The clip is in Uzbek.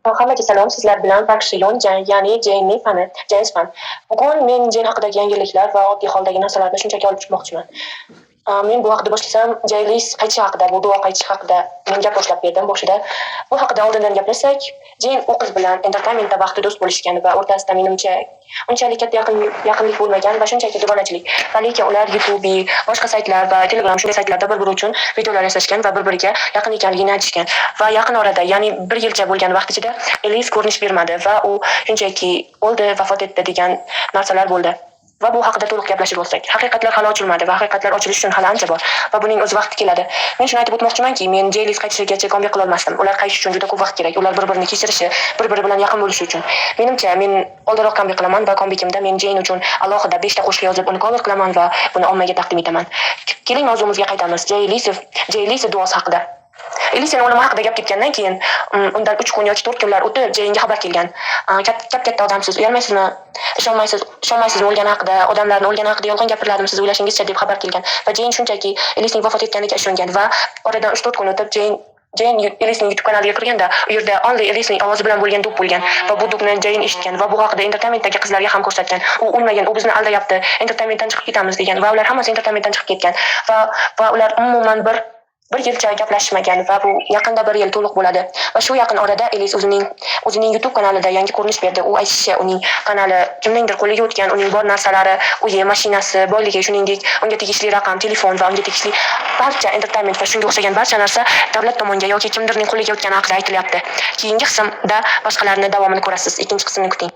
Hammaga salom, sizlar bilan Park Shiyon Jan, ya'ni Jane'ning fani, James fan. Bugun men Jane haqidagi yangiliklar va oddiy holdagi narsalarni shunchaki olib chiqmoqchiman. Men bu haqida boshlasam, Jaylis qaytishi haqida, bu duo qaytishi haqida men gap boshlab berdim boshida. Bu haqida oldindan gaplashsak, Jane u qiz bilan entertainmentda vaqti do'st bo'lishgan va o'rtasida, menimcha, unchalik katta yaqinlik bo'lmagan va shunchaki dugonachilik. Va lekin ular YouTube, boshqa saytlar va Telegram, shunday saytlarda bir-biri uchun videolar yasashgan va bir-biriga yaqin ekanligini aytishgan. Va yaqin orada, ya'ni bir yilcha bo'lgan vaqt ichida Elis ko'rinish bermadi va u shunchaki o'ldi, vafot etdi degan narsalar bo'ldi. Va bu haqida to'liq gaplashib olsak, haqiqatlar hali ochilmadi va haqiqatlar ochilishi uchun hali ancha bor va buning o'z vaqti keladi. Men shuni aytib o'tmoqchimanki, men Jaylis qaytishigacha comeback qila olmasdim. Ular qaytish uchun juda ko'p vaqt kerak. Ular bir-birini kechirishi, bir-biri bilan yaqin bo'lishi uchun. Menimcha, men oldinroq comeback qilaman va comebackimda men Jane uchun alohida 5 ta qo'shiq yozib, uni cover qilaman va buni ommaga taqdim etaman. Keling, mavzumizga qaytamiz. Jaylis, Jaylis duosi haqida. Elisini o'limi haqida gap ketgandan keyin, undan 3 kun yoki 4 kunlar o'tib Jane'ga xabar kelgan. Kap katta odamsiz, uyalmaysizmi? Ishonmaysizmi o'lgani haqida, odamlarni o'lgani haqida yolg'on gapiriladimi siz o'ylashingizcha, deb xabar kelgan. Va Jane shunchaki Elisning vafot etganiga ishongan va oradan 3-4 kun o'tib Jane Elisning YouTube kanaliga kirganda, u yerda only Elisning ovozi bilan bo'lgan dub bo'lgan va bu dubni Jane eshitgan va bu haqida entertainmentdagi qizlarga ham ko'rsatgan. U o'lmagan, u bizni aldayapti, entertainmentdan chiqib ketamiz degan va ular hammasi entertainmentdan chiqib ketgan va ular umuman bir yilcha gaplashmagan va bu yaqinda bir yil to'liq bo'ladi. Va shu yaqin orada Elis o'zining YouTube kanalida yangi ko'rinish berdi. U aytishicha, uning kanali kimningdir qo'liga o'tgan, uning bor narsalari, uyi, mashinasi, boyligi, shuningdek, unga tegishli raqam, telefon va unga tegishli barcha entertainment va shunga o'xshagan barcha narsa davlat tomonga yoki kimdirning qo'liga o'tgani haqida aytilyapti. Keyingi qismda boshqalarni davomini ko'rasiz. Ikkinchi qismni kuting.